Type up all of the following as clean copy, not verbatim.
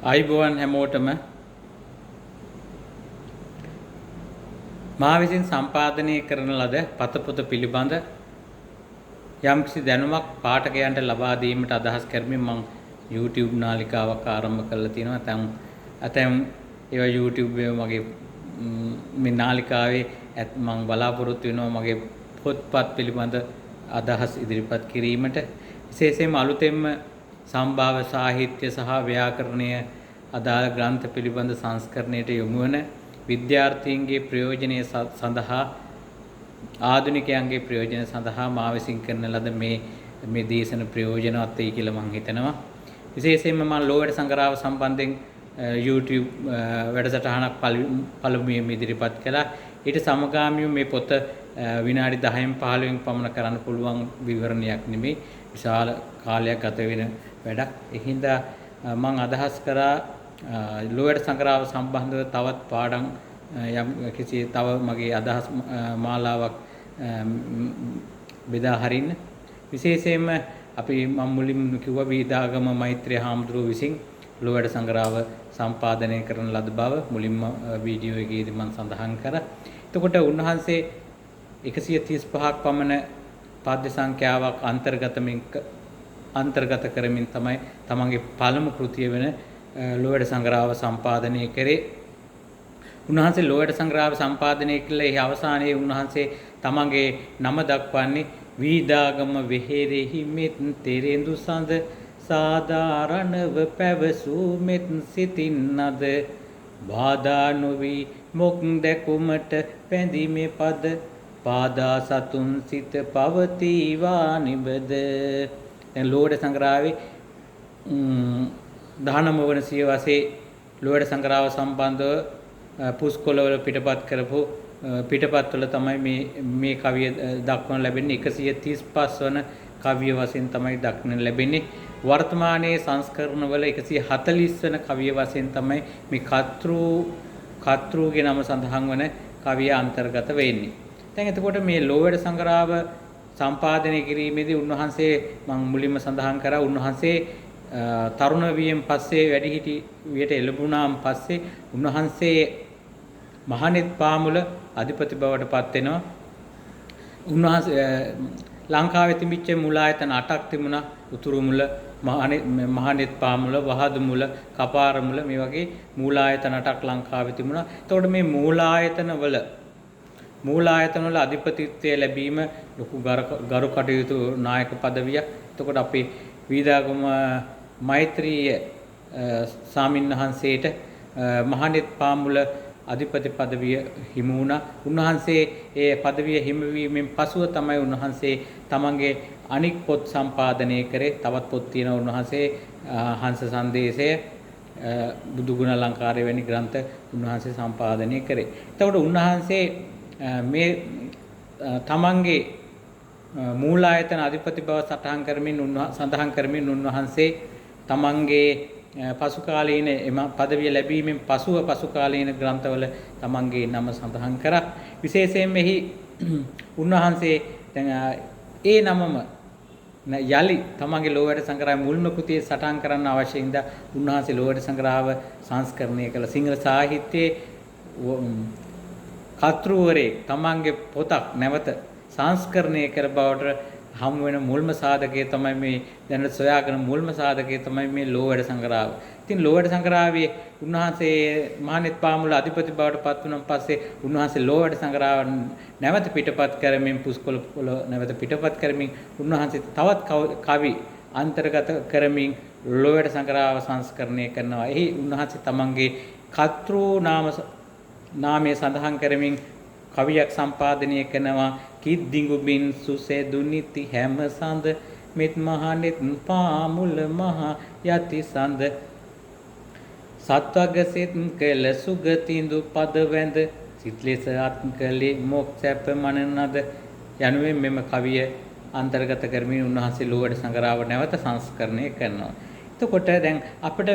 ආයුබෝවන් හැමෝටම මා විසින් සම්පාදනය කරන ලද පතපොත පිළිබඳ යම්කිසි දැනුමක් පාඨකයන්ට ලබා දීමට අදහස් කරමින් මම YouTube නාලිකාවක් ආරම්භ කරලා තියෙනවා. ඇතැම් ඒවා YouTube එකේ මගේ මේ නාලිකාවේ මම බලාපොරොත්තු වෙනවා මගේ පොත්පත් පිළිබඳ අදහස් ඉදිරිපත් කිරීමට. විශේෂයෙන්ම අලුතෙන්ම සම්භාව සාහිත්‍ය සහ ව්‍යාකරණය අදාළ ග්‍රන්ථ පිළිබඳ සංස්කරණයට යොමු වන විද්‍යාර්ථීන්ගේ ප්‍රයෝජනය සඳහා ආධුනිකයන්ගේ ප්‍රයෝජන සඳහා මා විසින් කරන ලද මේ දේශන ප්‍රයෝජනවත් වෙයි කියලා මං හිතනවා. විශේෂයෙන්ම මම ලෝවැඩ සංග්‍රහව සම්බන්ධයෙන් YouTube වැඩසටහනක් පළමුවෙන්ම ඉදිරිපත් කළා. ඊට සමගාමීව මේ පොත විනාඩි 10න් 15න් පමණ කරන්න පුළුවන් විවරණයක් නෙමෙයි. විශාල කාලයක් ගත වෙන වැඩක්. ඒ හින්දා මං අදහස් කරා ලෝවැඩ සංග්‍රහව සම්බන්ධව තවත් පාඩම් යම් කිසි තව මගේ අදහස් මාලාවක් බෙදා හරින්න. විශේෂයෙන්ම අපි මම මුලින්ම කිව්වා වීදාගම මෛත්‍රී හාමුදුරුවෝ විසින් ලෝවැඩ සංග්‍රහව සම්පාදනය කරන ලද බව මුලින්ම වීඩියෝ එකේදී මම සඳහන් කරා. එතකොට උන්වහන්සේ 135ක් පමණ පද්‍ය සංඛ්‍යාවක් අන්තර්ගත කරමින් තමයි තමන්ගේ පළමු කෘතිය වෙන ලෝවැඩ සංග්‍රහව සම්පාදනය කරේ. උන්වහන්සේ ලෝවැඩ සංග්‍රහව සම්පාදනය කළ එහි අවසානයේ උන්වහන්සේ තමන්ගේ නම දක්වන්නේ වීදාගම වෙහෙරෙහි මෙත් තෙරෙඳු සඳ සාධාරණව පැවසූ මෙත් සිතින් අද බාධා නොවි මොක් දැකුමට පැඳිමේ පද පාදා සතුන් සිත පවතිවා නිබද. දැන් ලෝවැඩ සංග්‍රහවේ 19 වන සියවසේ ලෝවැඩ සංග්‍රහව සම්බන්ධව පුස්කොළවල පිටපත් කරපු පිටපත්වල තමයි මේ කවිය දක්වන ලැබෙන්නේ. 135 වන කවිය වශයෙන් තමයි දක්වන ලැබෙන්නේ. වර්තමානයේ සංස්කරණවල 140 වන කවිය වශයෙන් තමයි මේ කර්තෘගේ නම සඳහන් වන කවිය අන්තර්ගත වෙන්නේ. දැන් එතකොට මේ ලෝවැඩ සංග්‍රහව සම්පාදනය කිරීමේදී උන්වහන්සේ මම මුලින්ම සඳහන් කරා උන්වහන්සේ තරුණ වියෙන් පස්සේ වැඩිහිටි වියට එළඹුණාන් පස්සේ උන්වහන්සේ මහනෙත් පාමුල අධිපති බවට පත් වෙනවා. උන්වහන්සේ ලංකාවේ තිබිච්ච මුලායතන 8ක් තිබුණා. උතුරු මුල, මහනෙත් පාමුල, වහදු මුල, කපාර මුල මේ වගේ මූලායතන 8ක් ලංකාවේ තිබුණා. එතකොට මේ මූලායතන වල අධිපතිත්වය ලැබීම ලොකු ගරු කටයුතු නායක පදවියක්. එතකොට අපි වීදාගම මෛත්‍රීය ස්වාමීන් වහන්සේට මහනෙත් පාමුල අධිපති පදවිය හිමි වුණා. උන්වහන්සේ ඒ පදවිය හිමිවීමෙන් පසුව තමයි උන්වහන්සේ තමන්ගේ අනික් පොත් සම්පාදනය කරේ. තවත් පොත් තියෙනවා උන්වහන්සේ හංස සංදේශය, බුදුගුණ අලංකාරය වැනි ග්‍රන්ථ උන්වහන්සේ සම්පාදනය කරේ. එතකොට උන්වහන්සේ මේ තමන්ගේ මූලායතන අධිපති බව සඳහන් කරමින් උන්වහන්සේ තමන්ගේ පසුකාලීන එම පදවිය ලැබීමෙන් පසුව පසුකාලීන ග්‍රන්ථවල තමන්ගේ නම සඳහන් කරා. විශේෂයෙන් මෙහි උන්වහන්සේ දැන් ඒ නමම යලි තමන්ගේ ලෝවැඩ සංග්‍රහයේ මුල්ම කෘතියේ සටහන් කරන්න අවශ්‍ය හින්දා උන්වහන්සේ ලෝවැඩ සංග්‍රහව සංස්කරණය කළ. සිංහල සාහිත්‍යයේ කර්තෘවරයෙක් තමන්ගේ පොතක් නැවත සංස්කරණය කර බවට හමු වෙන මුල්ම සාධකය තමයි මේ දැනට සොයාගෙන මුල්ම සාධකය තමයි මේ ලෝවැඩ සංග්‍රහව. ඉතින් ලෝවැඩ සංග්‍රහවේ උන්වහන්සේ මහනෙත් පාමුල අධිපති බවට පත් වුණාන් පස්සේ උන්වහන්සේ ලෝවැඩ සංග්‍රහව නැවත පිටපත් කරමින් පුස්කොළ නැවත පිටපත් කරමින් උන්වහන්සේ තවත් කවි අන්තර්ගත කරමින් ලෝවැඩ සංග්‍රහව සංස්කරණය කරනවා. එහි උන්වහන්සේ තමන්ගේ කර්තෘ නාමය සඳහන් කරමින් කවියක් සම්පාදනය කරනවා. කිද්දිඟුබින් සුසෙදුනිති හැම සඳ මෙත් මහනෙත් පාමුල මහ යති සඳ සත්වග සිත් කළ සුගතිඳු පද වැඳ සිත් ලෙස අත් කළේ මොක් සැප මනනද යනුවෙන් මෙම කවිය අන්තර්ගත කරමින් උන්වහන්සේ ලෝවැඩ සංග්‍රහව නැවත සංස්කරණය කරනවා. එතකොට දැන් අපිට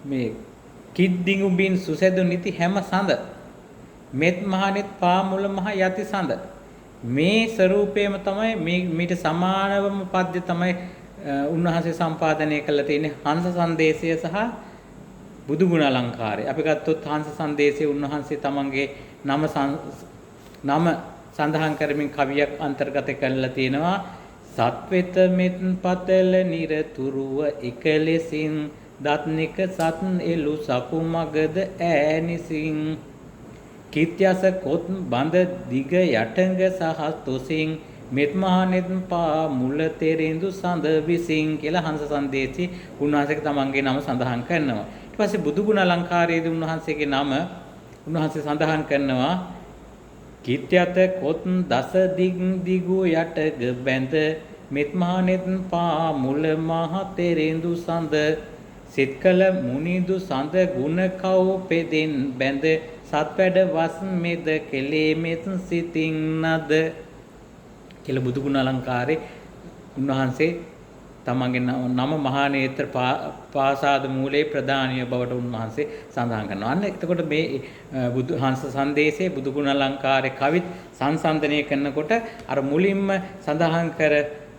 මේ කිද්දිඟුබින් සුසෙදුනිති හැම සඳ මෙත් මහනෙත් පාමුල මහ යති සඳ මේ ස්වරූපයම තමයි මේ මීට සමානවම පද්‍ය තමයි උන්වහන්සේ සම්පාදනය කළා තියෙන්නේ. හංස සංදේශය සහ බුදුගුණ අලංකාරය. අපි ගත්තොත් හංස සංදේශයේ උන්වහන්සේ තමන්ගේ නම නම සඳහන් කරමින් කවියක් අන්තර්ගත කරලා තියෙනවා. සත්වෙත මෙත් පතල නිරතුරුව එකලෙසින් දත්නික සත් එළු සකු මගද ඈනිසින් කිත්‍යස කොත් බඳ දිග යටඟ සහ තොසින් මෙත් මහනෙත් පා මුල තෙරෙඳු සඳ විසින් කියලා හංස සංදේශී උන්වහන්සේගේ තමන්ගේ නම සඳහන් කරනවා. ඊට පස්සේ බුදුගුණ අලංකාරයේදී උන්වහන්සේගේ නම උන්වහන්සේ සඳහන් කරනවා කිත්‍යත කොත් දස දිග් දිගු යටග බැඳ මෙත් මහනෙත් පා මුල මහ තෙරෙඳු සඳ සිත් කළ මුනිදු සඳ ගුණ කව් පෙදෙන් බැඳ සත්වැඩ වස් මෙද කෙලේ මෙත් සිතින් නද කියලා බුදුගුණ අලංකාරේ උන්වහන්සේ තමන්ගේ නම මහා නේත්‍ර පාසාද මූලයේ ප්‍රධානීය බවට උන්වහන්සේ සඳහන් කරනවා. අන්න එතකොට මේ බුදු හංස සංදේශයේ බුදුගුණ අලංකාරයේ කවිත් සංසන්දනය කරනකොට අර මුලින්ම සඳහන් කර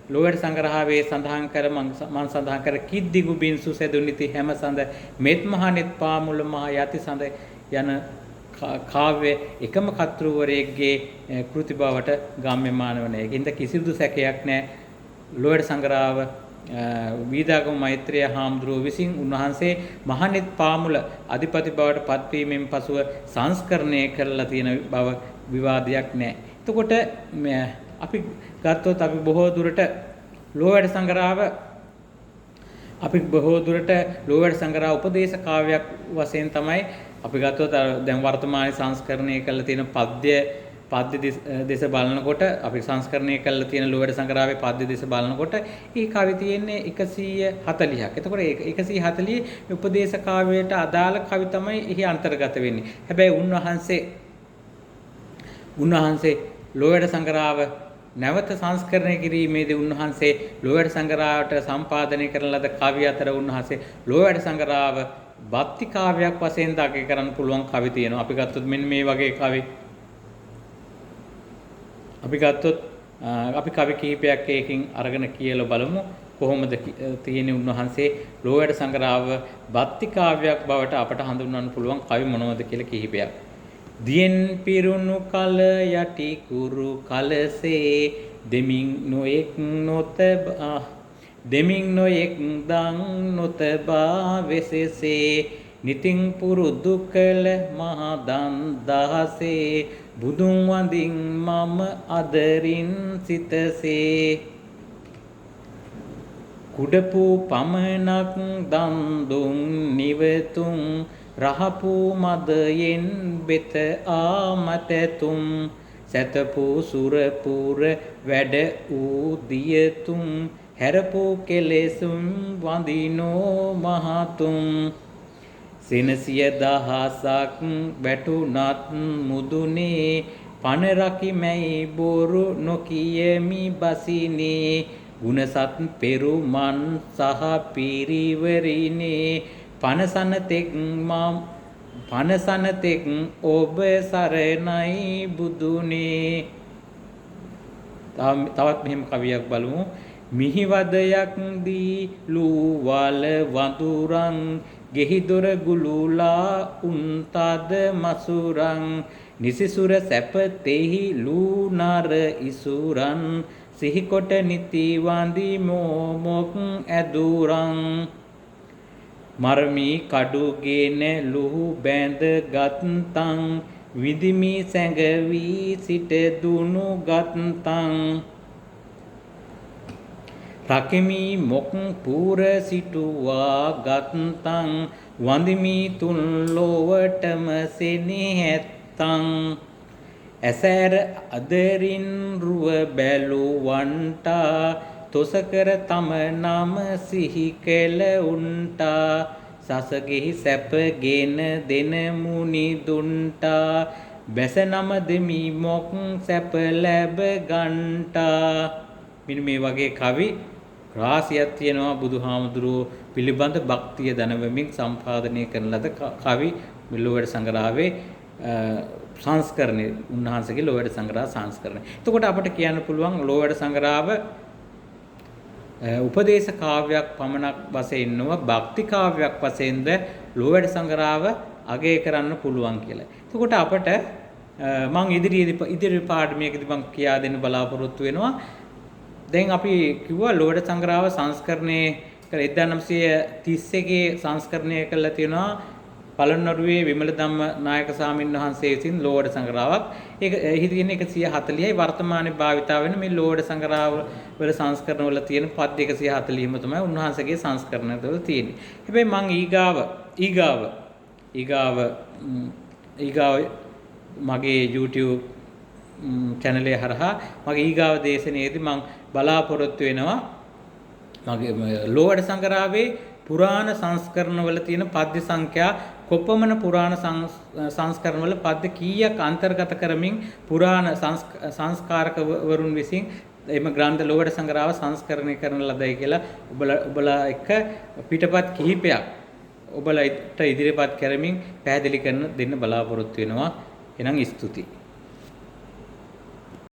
ලෝවැඩ සංග්‍රහාවේ සඳහන් කර මං සඳහන් කර කිද්දිගු බින්සු සැදුනිති හැම සඳ මෙත් මහනෙත් පාමුල මහ යති සඳ යන කාව්‍ය එකම කර්තෘවරයෙක්ගේ කෘති බවට ගම්‍යමාන වන. ඒකින්ද කිසිදු සැකයක් නැහැ. ලෝවැඩ සංග්‍රහාව වීදාගම මෛත්‍රිය හාමුදුරුවෝ විසින් උන්වහන්සේ මහනෙත් පාමුල අධිපති බවට පත්වීමෙන් පසුව සංස්කරණය කරලා තියෙන බව විවාදයක් නැහැ. එතකොට අපි ගත්තොත් අපි බොහෝ දුරට ලෝවැඩ සංග්‍රහව අපි බොහෝ දුරට ලෝවැඩ සංග්‍රහ උපදේශ කාව්‍යයක් වශයෙන් තමයි අපි ගත්තොත් දැන් වර්තමානයේ සංස්කරණය කරලා තියෙන පද්‍ය දෙස බලනකොට අපි සංස්කරණය කරලා තියෙන ලෝවැඩ සංග්‍රහයේ පද්‍ය දෙස බලනකොට ඒ කවි තියෙන්නේ 140ක්. එතකොට ඒ 140 උපදේශ කාව්‍යයට අදාළ කවි තමයි එහි අන්තර්ගත වෙන්නේ. හැබැයි උන්වහන්සේ ලෝවැඩ සංග්‍රහව නැවත සංස්කරණය කිරීමේදී උන්වහන්සේ ලෝවැඩ සංග්‍රහවට සම්පාදනය කරන ලද කවි අතර උන්වහන්සේ ලෝවැඩ සංග්‍රහව භක්ති කාව්‍යයක් වශයෙන් දක්ව කරන්න පුළුවන් කවි තියෙනවා. අපි ගත්තොත් මෙන්න මේ වගේ කවි අපි ගත්තොත් අපි කවි කිහිපයක් ඒකින් අරගෙන කියලා බලමු කොහොමද තියෙන්නේ උන්වහන්සේ ලෝවැඩ සංග්‍රහව භක්ති කාව්‍යයක් බවට අපට හඳුන්වන්න පුළුවන් කවි මොනවද කියලා කිහිපයක්. දියෙන් පිරුණු කල යටි කුරු කලසේ දෙමින් නොඑක් නොතබා දෙමින් නොඑක් දන් නොතබා වෙසෙසේ නිතින් පුරුදු කළ මහ දන් දහසේ බුදුන් වඳින් මම අදරින් සිතසේ කුඩපු පමණක් දන් දුන් නිවතුන් රහපු මදයෙන් බෙත ආමතතුම් සැතපු සුරපුර වැඩ වූ දියතුම් හැරපු කෙලෙසුම් වඳිනෝ මහතුන් සෙනසිය දහසක් වැටුණත් මුදුනේ පණ රකිමැයි බොරු නොකියමි බසිනේ ගුණසත් පෙරුමන් සහ පිරිවරිනේ පනසන තෙක් මම පනසන තෙක් ඔබ සරණයි බුදුනේ. තවත් මෙහෙම කවියක් බලමු. මිහිවදයක් දී ලූවල වඳුරන් ගෙහි දොර ගුලුලා උන්තද මසුරන් නිසිසුර සැපතෙහි ලූ නර ඉසුරන් සිහිකොට නිති වඳි මොක් ඇදුරන් මරමි කඩුගෙන ලුහු බැඳ ගත්තං විඳිමි සැඟවි සිට දුනු ගත්තං රකිමි මොක් පුර සිටුවා ගත්තං වඳිමි තුන් ලොවටම සෙනෙහැත්තං ඇසැර අදරින් රුව බැලුවන්ටා තොසකර තම නම සිහි කෙල උන්ටා සසගෙහි සැපගෙන දෙන මුනි දුන්ටා බැස නම දෙමි මොක් සැප ලැබ ගන්ටා. මෙන්න මේ වගේ කවි රාශියක් තියෙනවා බුදුහාමුදුරුවෝ පිළිබඳ භක්තිය දනවමින් සම්පාදනය කරන ලද කවි ලෝවැඩ සංග්‍රහවේ සංස්කරණය උන්වහන්සේගේ ලෝවැඩ සංග්‍රහ සංස්කරණය. එතකොට අපිට කියන්න පුළුවන් ලෝවැඩ සංග්‍රහව උපදේශ කාව්‍යයක් පමණක් වශයෙන් නොව භක්ති කාව්‍යයක් වශයෙන්ද ලෝවැඩ සංගරාව අගය කරන්න පුළුවන් කියලා. එතකොට අපට මං ඉදිරියේදී ඉදිරි පාඩමයකදී මං කියා දෙන්න බලාපොරොත්තු වෙනවා. දැන් අපි කිව්වා ලෝවැඩ සංගරාව සංස්කරණය කර 1931 සංස්කරණය කළා තියෙනවා පළන්නරුවේ විමල ධම්ම නායක සාමින් වහන්සේ විසින් ලෝවැඩ සංග්‍රහයක්. ඒක එහි තියෙන 140යි වර්තමානයේ භාවිතා වෙන මේ ලෝවැඩ සංග්‍රහ වල සංස්කරණ වල තියෙන පද්‍ය 140ම තමයි උන්වහන්සේගේ සංස්කරණ වල තියෙන්නේ. හැබැයි මං ඊගාව ඊගාව ඊගාව ඊගාව මගේ YouTube channel එක හරහා මගේ ඊගාව දේශනාවේදී මං බලාපොරොත්තු වෙනවා මගේ ලෝවැඩ සංග්‍රහයේ පුරාණ සංස්කරණවල තියෙන පද්‍ය සංඛ්‍යා කොපමණ පුරාණ සංස්කරණවල පද්‍ය කීයක් අන්තර්ගත කරමින් පුරාණ සංස්කාරකවරුන් විසින් එම ග්‍රන්ථ ලෝවැඩ සංග්‍රහව සංස්කරණය කරන ලදයි කියලා ඔබලා එක්ක පිටපත් කිහිපයක් ඔබලාට ඉදිරිපත් කරමින් පැහැදිලි කරන දෙන්න බලාපොරොත්තු වෙනවා. එහෙනම් ස්තුතියි.